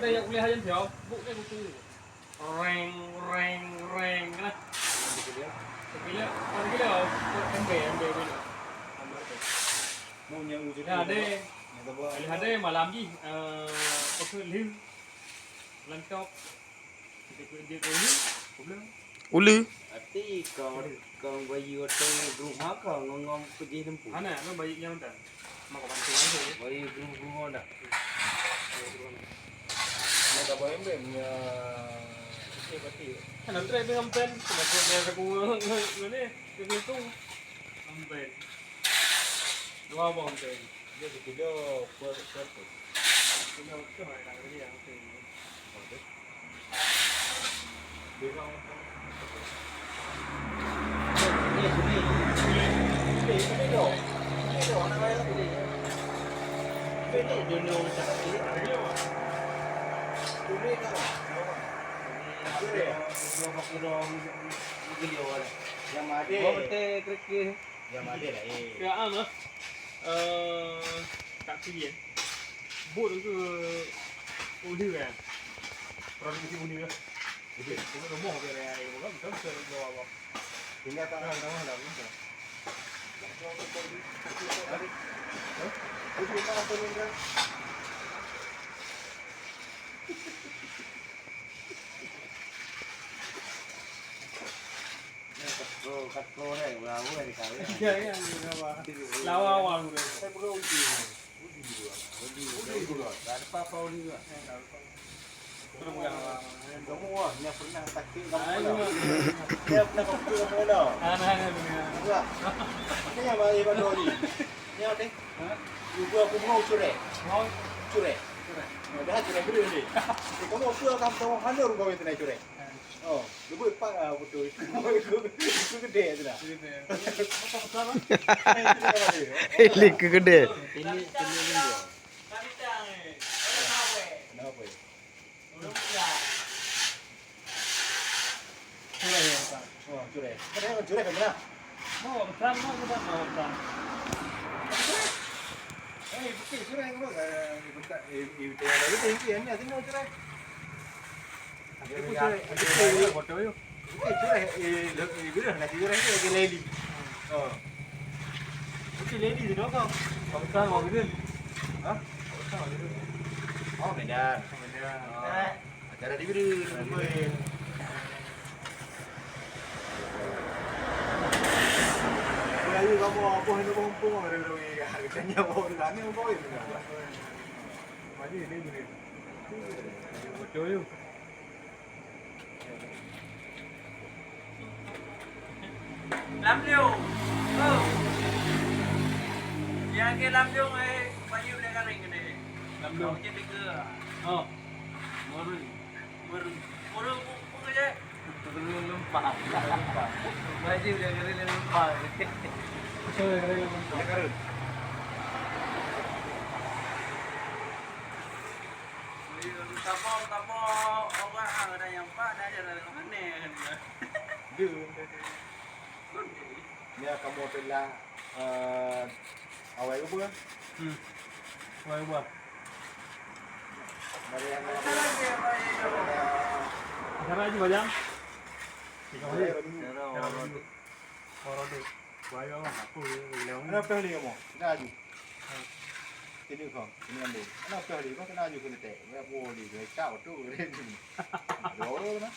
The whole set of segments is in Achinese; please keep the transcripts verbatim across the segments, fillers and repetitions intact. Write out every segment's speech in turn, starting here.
Saya kuliah aja jauh, bu ke buku. Reng, reng, reng lah. Kilo, kilo, ember, ember, ember. Mau nyang ujung. Ya, deh. Ada malam ni, eh, apa tu, leu. Lengkap. Kita kerja dulu. Ule. Ati kau, kau bayi oto grup ha kau ngom-ngom pergi tempuh. Ana, ana bayi nyang dah. Maka bantu aja ya. Bayi grup-grup dah. Ada bayi ember nya. Okey, berarti. Kan antre dengan pen, kena tu dia aku ngene, ke tu. Amben. Dua boh amben. Dia kilo per, per tu. Kilo tu ada lagi yang tu. Yang ada. Yang ada lah, eh. Ya, am, ah. Eh, tak sien. Bot tu uli kan. Produksi uli lah. Jadi, itu rumah dia, ya, ya, bukan, bukan, bukan, bukan, bukan. Tinggal tak ada, tak ada, tak ada. Hah? Itu apa ni, kan? Katro, katro deh, lawa deh kawin. Iya, iya, iya, lawa. Lawa awal udah. Saya perlu uji. Uji dulu. Uji dulu. Ada apa-apa uji juga. Kamu wah, yang pernah sakit kamu pula. Dia pernah sakit kamu pula. Aneh, aneh, aneh. Enggak. Ini yang balik pada ni. Ni ada. Ha? Ibu aku mau curai. Mau? Curai. Curai. Dah curai dulu ni. Kamu apa kamu tahu halur kau itu nak curai? Oh, lebih empat lah betul. Itu gede tu dah. Gede. Apa besar lah? Ini kegede. Ini, ini dia. Kenapa ya? Curai ya, Pak. Oh, curai. Curai, curai kan benar? Mau besar, mau besar, mau besar. Eh, betul, curai kan? Eh, betul. Eh, eh, betul. Ini, ini, ini, curai. Aku curai, aku curai. Foto yuk. Okey, curai, eh, le-, eh, gurih, nasi gurih ni lagi leli. Oh. Okey, leli tu dong kau. Kau besar mau gurih. Ha? Kau besar mau gurih. Oh, Medan. Medan. Oh. Acara di gurih. Melayu kamu apa yang mumpung ada orang yang katanya bawa di sana, bawa itu. Maju ini gurih. Betul yuk. Lam liong. Oh. Yang ke lam liong, eh, bayu boleh garing kena. Lam liong. Kau je tiga. Oh. Murung. Murung. Murung, murung, murung je. Murung lempah. Baju dia kena lempah. Betul, kena lempah. Dia karun. Sabar, sabar, orang ada yang empat, ada yang aneh. Dia. Ni kamu telah, eh, awai ke apa? Hmm. Awai ke apa? Dari yang acara aja, Bajang. Tiga hari. Acara orang tu. Orang tu. Buaya apa? Aku ni, aku ni. Kenapa ni kamu? Kenapa aju? Sini kau, sini ambil. Kenapa aju? Kau kena aju kena tek. Banyak poli tu. Kau tu. Ada orang mana?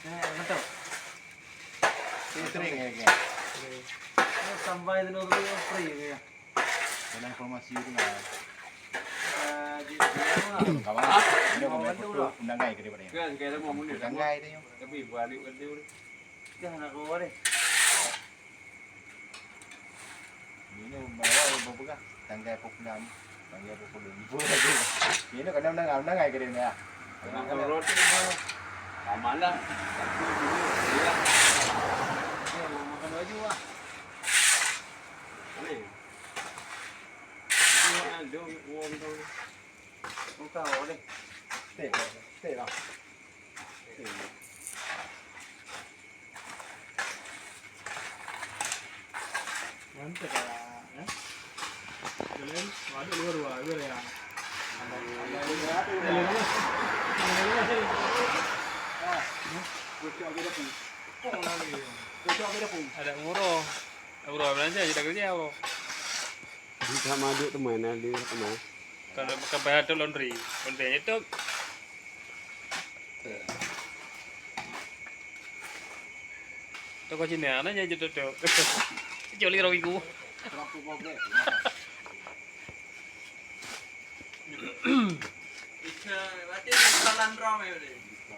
Eh, betul. Sini sering ya, kan? Sering. Oh, sampai tu dulu free ya. Dalam informasi tu lah. Eh, di, di mana? Kawan, ini orang foto undangan ke daripada ni? Kan, kayak ada mau mundur. Undangan dia. Tapi balik, balik, balik. Dah nak keluar deh. Ini bawa yang berpegang. Tanggai pukul enam. Tanggai pukul lima. Ini kena menang, menang ke dia ni, ah. Menang ke roti ni. Sama lah. Tapi dulu, ya. Dia mau makan baju, ah. Boleh. Dia ada uang tu. Kau tahu deh. Teh, teh lah. Teh. Mantap lah, eh. Kalian, waduh, luar, luar, luar ya. Ada umur. Umur belanja kita kerja apa? Di sama duk teman, ada teman. Kalau bukan bayar tu laundry, laundry itu. Toko Cina, nanya je tu tu. Joli rong iku.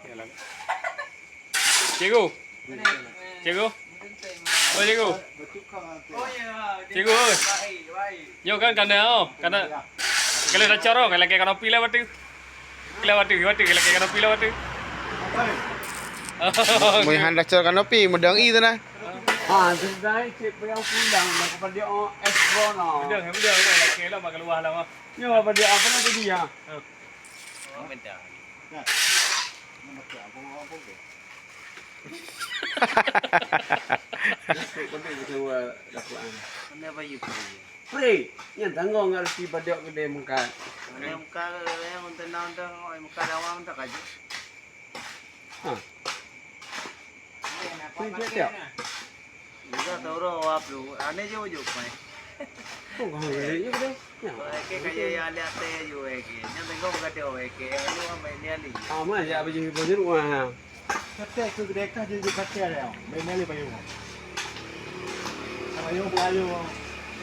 Yalah. Cikgu. Cikgu. Oh, cikgu. Cikgu, oi. Nyoe kan kana, oh, kana. Kalau dah caro, kalau kayak kanopi lah batu. Kalau batu, batu, kalau kayak kanopi lah batu. Mui han dah caro kanopi, mudang i tu nah. Ha, sebenarnya cek payah pulang, nak kepada oh, es bono. Udah, udah, udah, lagi lah, makan luah lah, mah. Nyoe apa dia, apa nak jadi, ha? Oh, minta. Nah. Nama tu, apa, apa tu? Mana apa you pergi? Pre, yang tanggung harus di badok gede mengkat. Mana muka yang untuk nonton, oh, muka lawang tak aja. Ha. Pre, pre, pre. Juga toro wap lu. Ane jo jo pai. Oh, kau gede juga deh. Ya. Oke, kayak ya lihat teh ju oke. Yang tengok kata oke. Lu apa ini ali? Ama ya apa jadi baju rumah. Kata ke gede kah jadi kata ya. Main ali payung. Payung payung.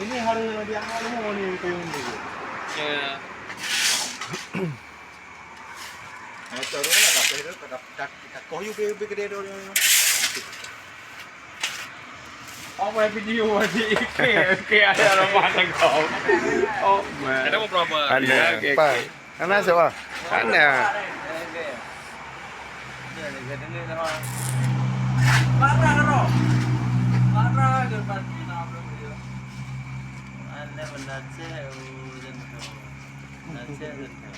Ini harus dia harus mau ni payung ni. Ya. Motor tu lah, tak ada, tak, tak, tak, tak koh you be, be gede tu. Oh, main video masih ikut, ikut ada orang pasang kau. Oh, man. Ada apa? Ada. Ya, oke, oke. Mana siapa? Mana? Marah, Ro. Marah, dia pasti nak belum dia. Anda benda cek, oh, jangan. Benda cek, jangan.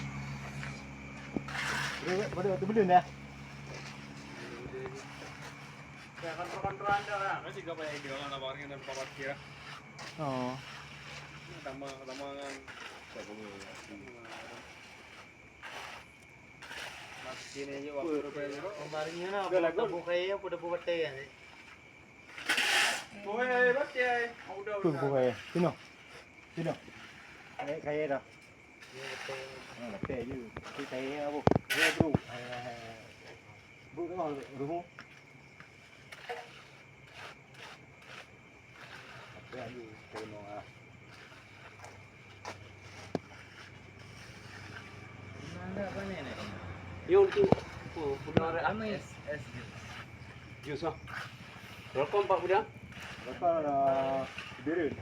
Boleh, boleh, tu belum dah. Kontrol-kontrol anda lah. Kan juga banyak yang bilang nak parkir dan parkir. Oh. Sama, sama dengan. Sini aja waktu rupanya. Kemarinnya nak buka ya, pada buka teh ya. Buka ya, buka ya. Sini. Sini. Kayak, kayak dah. Nah, lepas je. Tapi saya apa? Dia bro. Bro kan rumah. Apa lagi? Kena ah. Mana apa ni ni? Yang tu, oh, pula orang. Amis. Es jus. Jus ah. Rokok empat budak? Rokok, ah, biru.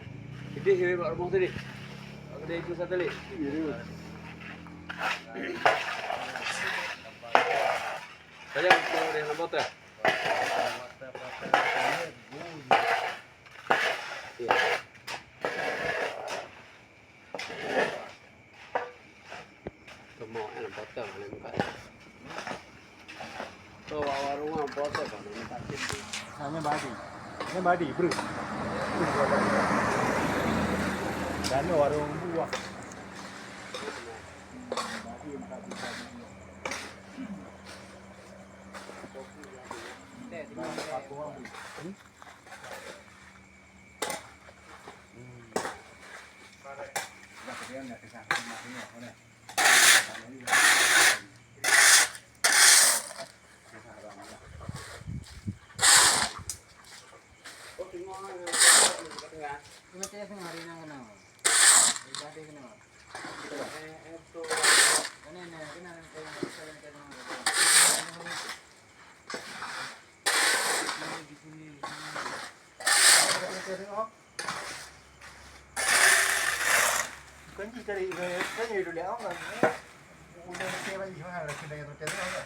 Itu sini bak rumah tadi. Aku dah ikut satu lagi. Biru. Saya mau dia nombor tu. Iya. Semua kan potong ada muka. Tu awak rumah potong kan minta tip. Hanya badi. Hanya badi, bro. Dan warung buah. Badi empat juta. Hmm. Kunci kali, kali dulu, ah. Udah saya bagi mahal, sudah yang terkena, ah.